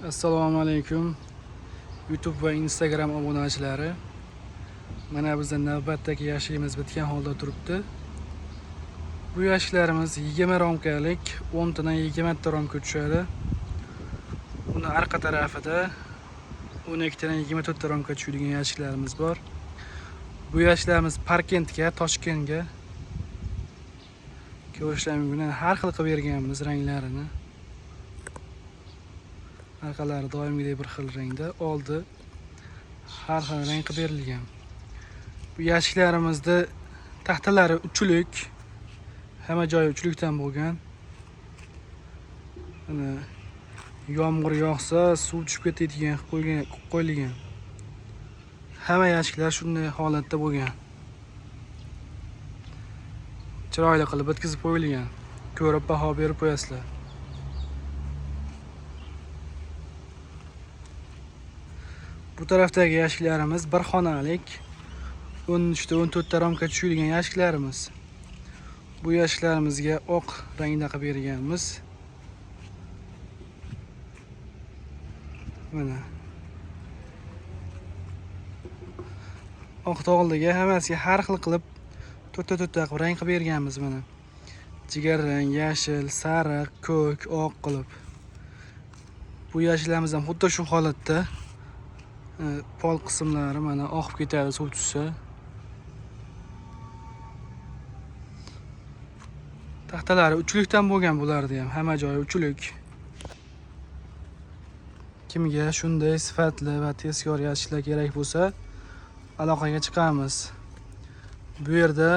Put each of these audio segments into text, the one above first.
Assalomu alaykum YouTube va Instagram obunachilari. Mana bizda navbatdagi yashigimiz bitgan holda turibdi. Bu yashiklarimiz 20 romkalik, 10 tadan 20 ta romka tushadi. Uni arqa tarafida 12 tadan 24 ta romka tushadigan yashiklarimiz bor. Bu yashiklarimiz Parkentga, Toshkentga ko'rishlari mumkin. Har xil qilib berganmiz ranglarini. Arqalari doimgidek bir xil rangda, oldi har xil rang qilib berilgan. Bu yashiklarimizda taxtalari uchlik, hamma joyi uchlikdan bo'lgan. Mana yomg'ir yog'sa suv tushib ketadigan qilib qo'yilgan. Hamma yashiklar shunday holatda bo'lgan. Chiroyli qilib bitkizib qo'yilgan. Ko'rib baho berib qo'yasizlar. Bu tarafdagi yashiklarimiz bir xonalik 13 ta 14 ta romka tushilgan yashiklarimiz. Bu yashiklarimizga oq rangda qilib berganmiz. Mana oq tog'liga hammasiga har xil qilib to'rtta-to'rtta qilib rang qilib berganmiz mana. Jigar rang, yashil, sariq, ko'k, oq qilib. Bu yashillarimiz ham xuddi shu holatda. Pol qismlari mana oqib ketadi suv tushsa. Taxtalari uchlikdan bo'lgan bulardi ham, hamma joyi uchlik. Kimga shunday sifatli va tezkor yashiklar kerak bo'lsa, aloqaga chiqamiz. Bu yerda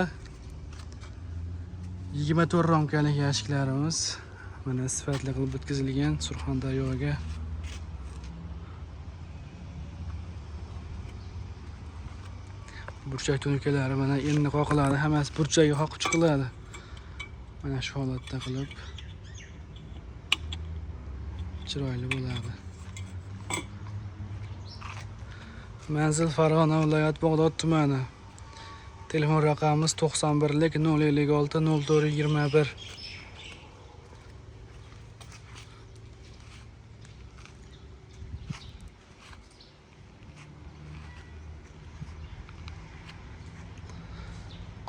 24 romkalik yashiklarimiz mana sifatli qilib bitkazilgan Surxondaryoga. Burchak tunukalari mana endi qoqiladi, hammasi burchagi qoqib chiqiladi. Mana shu holatda qilib chiroyli bo'ladi. Manzil Farg'ona viloyat Bag'dod tumani. Telefon raqamimiz 91 056 04 21.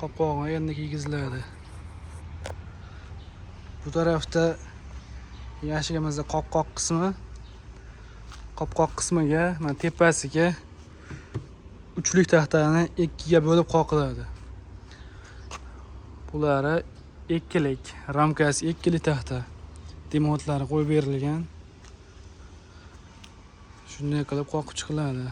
Qopqog'i endi kiygiziladi. Bu tarafda yashigimizda qopqoq qismi. Qopqoq qismiga, mana tepasiga uchlik taxtani ikkiga bo'lib qoqiladi. Bulari ikkilik, ramkasi ikkilik taxta. Demontlari qo'yib berilgan. Shunday qilib qoqib chiqiladi.